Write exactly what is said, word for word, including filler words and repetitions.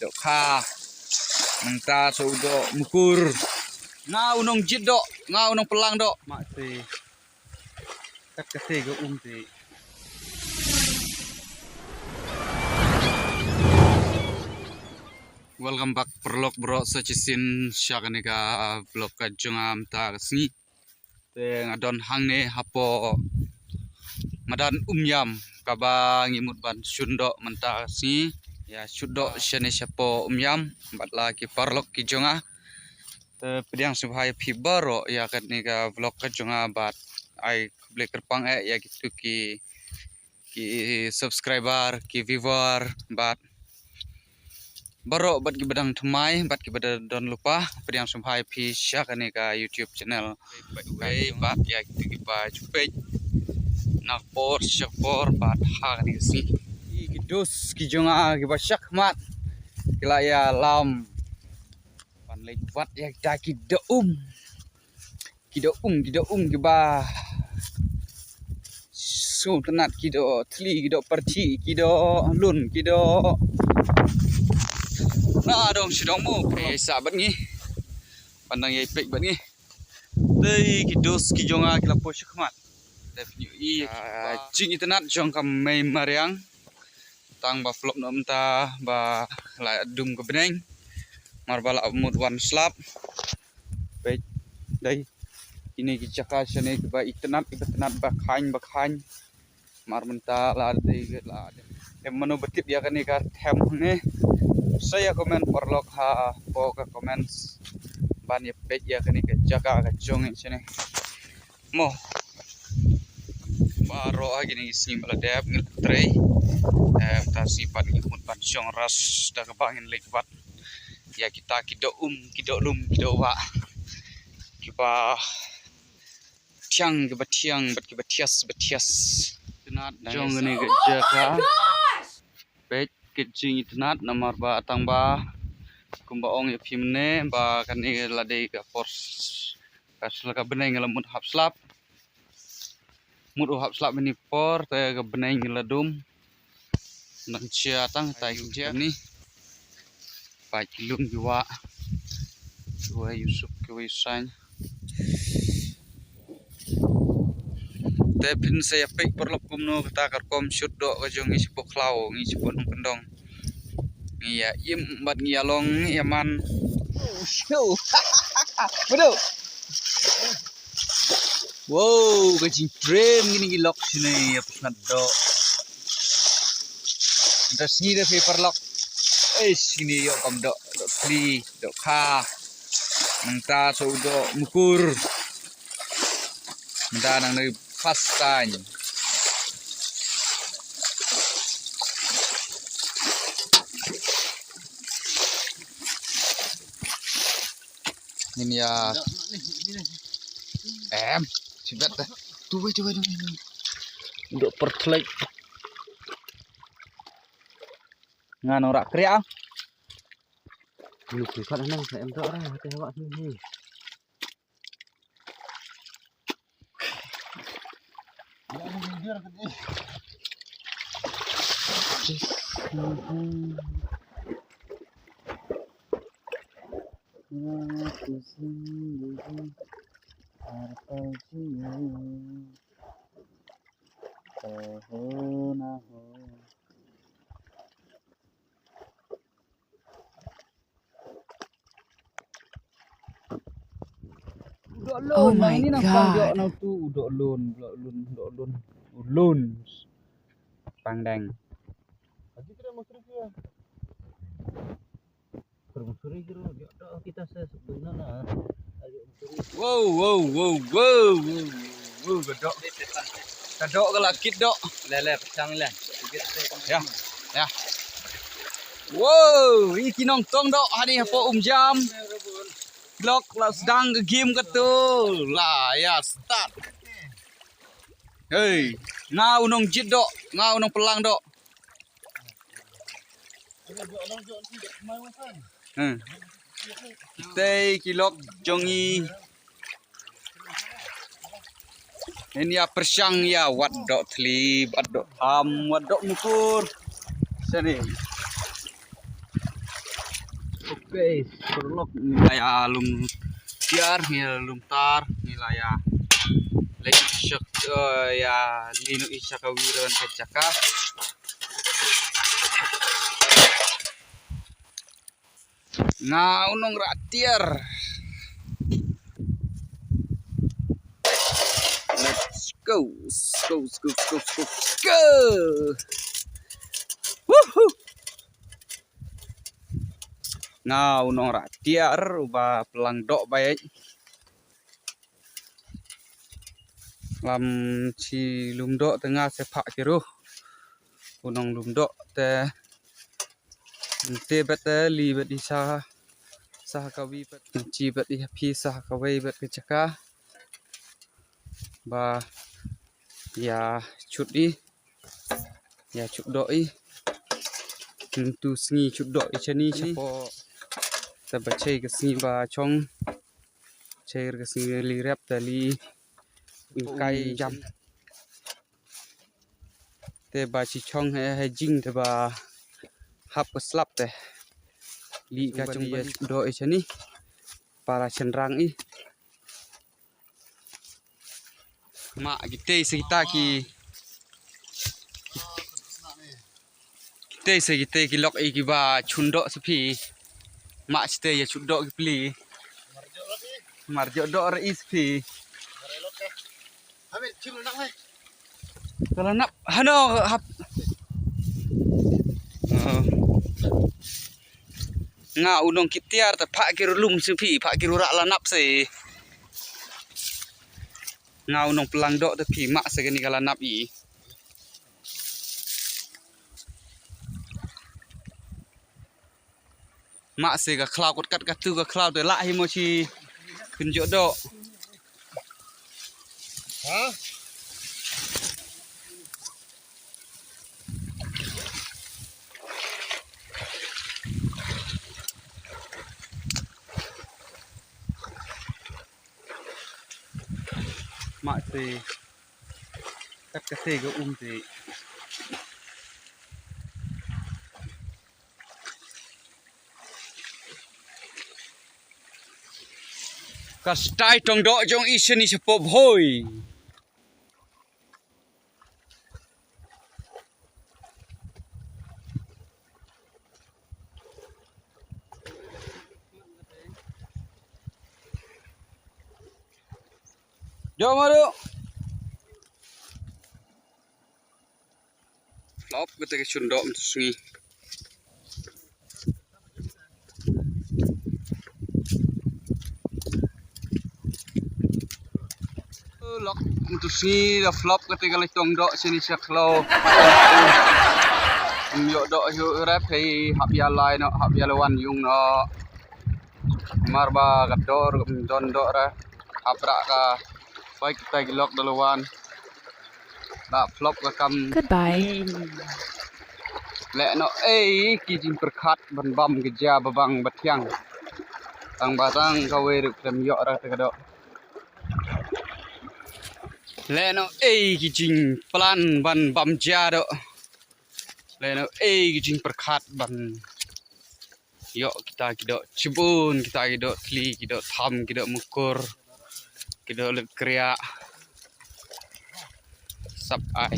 Dohkha. Nangta sa u Dohmukur. Nga u nongjied doh, nga u nongpynlang doh. Ma te. Kat kate ga um te. Welcome back paralok baroh sa shisien sha kane ka vlog ka jong nga mynta ka sngi. Te nga don hangne hapoh madan Umïam kaba ngi mut ban shun doh mynta ka sngi. Ïa shoot doh shane shapoh Umïam bad la ki paralok ki jong nga. Te pdiang sngewbha ïa phi baroh ïa kane ka vlog ka jong nga bad ai khublei kyrpang eh ïa kito ki ki subscriber, ki viewer bad baroh bad kiba dang thymmai bad kiba da don lypa. Pdiang sngewbha ïa phi sha kane ka YouTube channel. Bad ïa kito kiba ju peit na ka por sha ka por bad ha kane ka sngi. Ki dos ki jong nga kiba shah khmat ki la ïalam ban leit wad ïa kita ki doh um. Ki doh um, ki doh um kiba sngewtynnat, ki doh thli, ki doh pyrthei, ki doh lun, ki doh na dong shi dong mo. Peit sa bad ngi. Pandang ïa peit bad ngi. Dei ki dos ki jong nga ki la poi sha khmat. Dei pynïoh i, ah, jingitynnat jong ka mei mariang. Tang ba flop noh mynta ba la dum ka bneng. Mar ba la mut wan slap. Peit dei kine ki jaka shane kiba itynnat, kiba tynnat ba khaiñ ba khaiñ. Mar mynta la dei la dei. Em mano ba tip ïa kane ka them hangne. Sa ïa comment paralok hapoh ka comments ban ïa peit ïa kane ka jaka ka jong ngi shane. Mo. Baroh ha kine ki sngi ba la dep ngi la trei. Em, ta sngi pat ngi mut ban shong ras da kaba ngin leit wad ïa kita ki doh um, ki doh lum, ki doh wah. Kiba thiang, kiba thiang bad kiba thias, ba thias. Tynnat jong kane ka jaka. Peit ka jingitynnat namar ba tang ba kumba ong ïa phi mynne ba kane la dei ka por ka sla ka bneng la mut hap slap. Mut u hap slap mynne por te ka bneng la dum. Nang jia tang tai ki jia ni. Pait ki lum ki wah. Ki wei Yusuf ki wei Sain. Te phin sa ïa peit paralok kumno kata ka rukom shoot doh ka jong ngi shapoh khlaw, ngi shapoh nongkyndong. Ngi ïa im bad ngi ïa long ïa man. Betul. Wow, ka jingtrem kine ki lok shane ïa pyndoh. Mynta sngi da phi paralok. Eh, sngi ïoh kam doh, doh thli, dohkha. Mynta sa u Dohmukur. Mynta nang dei first time. Ngin ïa. Em, sibet dah. Tu wei, tu wei, tu wei, tu wei. Dok pertlek. Ngan ora kriang. Lu ki kat nang sa em dok ora, hati awak sini. Oh my God. Nang tu u dok lun, dok lun, dok lun. U lun. Pangdang. Wow, wow, wow, wow, wow, wow, ka dok. Ka dok ka la kit dok. Le, le, pechang le. Ya, ya. Wow, i ki nongtong dok hani hapoh Umjam. Lok la sdang ka game ka tu. La, ya, start. Hei, nga u nongjied dok, nga u nongpynlang dok. Hmm. Tei ki lok jong ngi. Ngin ïa pyrshang ïa wad dok thli, wad dok tham, wad dok mukur. Sini. Okay, paralok, ngi la ïa lum tiar, ngi la lum tar, ngi la ïa leit sha, eh, ïa leit noh sha ka wi ruh ka jaka. Nga u nongrah tiar. Let's go, let's go, let's go, let's go, let's go. Woohoo! Nga u nongrah tiar uba plang doh bha ïa. Lam shi lum doh te nga sa phah ki ruh. U nong lum doh te. Te bad te leit bad i sha, sha ka wi bad, shi bad i ha phi sha ka wei bad ka jaka. Ba ïa shut i, ïa shut doh i. Mynta sngi shut doh i shane shane. Te ba shei ka sngi ba shong. Shei ka sngi leit rep te leit kai jam. Te ba shi shong ha, ha jing te ba hap ka slap te. Leit ka shong ba leit doh i shane. Para shynrang i. Ma kitei sa kita ki, kitei sa kitei ki lok i kiba shun doh sa phi. Ma kitei ïa shun doh ki pli. Mar jok doh ra i sa phi. Ka la nap hano hap. Oh. Nga u nongkit tiar te phah ki ruh lum sa phi, phah ki ruh rah la nap se. Nga u nongplang doh te phi mah se kane ka la nap i. Mah se ka khlaw kot kat katu ka khlaw te lah hi mo shi kynjoh doh. Ha? Mah te kat ka te ka um te. Ka style tong doh jong i shane sha pop hoi. Jom adu. Lop kata ka shun doh mynta sngi. Lok mynta sngi da flop kata ka leit tong doh shane sha khlaw. Ym ïoh doh ïoh rep hei hap ïa lai noh hap ïa la wan ïung noh. Mar ba ka dor ym don doh re hap rah ka bai kita ki lok da la wan. Da flop ka kam. Goodbye. Leh noh ei ki jingpyrkhat ban bam ka jia ba bang ba thiang. Tang ba tang kawei ruh khlem ïoh ra te ka doh. Leh noh ei ki jingplan ban bam jia doh. Leh noh ei ki jingpyrkhat ban ïoh kita ki doh shibun, kita ki doh thli, ki doh tham, ki doh mukur, ki doh lut kriah. Sap ai.